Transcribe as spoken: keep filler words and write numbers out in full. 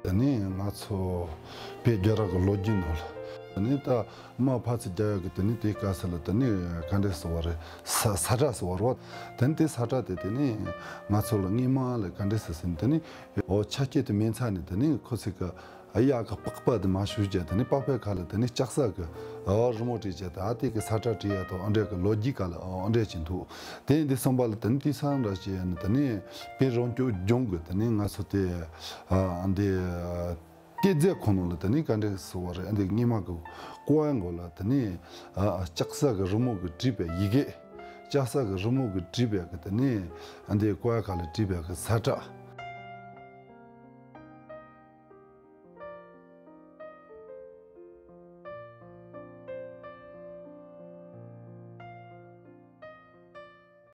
དེ་ནས་ང་ཚོ་བོད་རྒྱལ་རབས་ཀྱི་ལོ་རྒྱུས་ནང་ལ། དེ་ནས་ད་དམག་ཕར་ཚུར་རྒྱག་ཡག་གི་དེ་ནས་དེའི་སྐབས་སུ་ལ་དེ་ནས་ག་འདྲས་ཟེར་བ་རེད། ས་ས་ཁྲ་ཟེར་བ་རེད་བ། དེ་ནས་དེ་ས་ཁྲ་དེ་དེ་ནས་ང་ཚོ་ལ་སྔས་མ་ལ་ག་འདྲས་ཟེར་ཟིན། དེ་ནས་འོ་ཆ་རྐྱེན་དེ་མེད་ཚ་ནས་དེ་ནས་ཁོ་ཚོས་གི་གཡག་གི་པགས་པ་དེ་མར་གཞུས་བྱས། དེ་ནས་པགས་པའི་ཁ་ལ་དེ་ནས་ལྕགས་སྲེག་གི་འོ་རི་མོ་བྲིས་བྱས། ད་དེ་གི་ས་ཁྲ་བྲིས་ཡག་དང་ཨ་འདྲས་གི་ལོ་རྒྱུས་སྐབས་ལ་ཨ་འདྲས་ཅིག་འདུག་དེ་འདི་གསུངས་པ་ལ་དེ་ནས་དེང་སང་འདྲ་བྱས་ནས་དེ་ནས་བོད་རང་སྐྱོང་ལྗོངས་གི་དེ་ནས་ང་ཚོ་དེ་ཨ་འདི་གཏེར་མཛོད་ཁང་ནང་ལ་དེ་ནས་ག་འདྲས་ཟེར་བ་རེད། ཨ་འདི་སྔས་མ་གི་ཀོ་བའི་མགོ་ལ་དེ་ནས་ཨ་ལྕགས་སྲེག་གི་རི་མོ་གི་བྲིས་པའི་ཡི་གེ། ལྕགས་སྲེག་གི་རི་མོ་གི་བྲིས་པའི་གི་དེ་ནས་ཨ་འདི་ཀོ་བའི་ཁ་ལ་བྲིས་པའི་གི་ས་ཁྲ།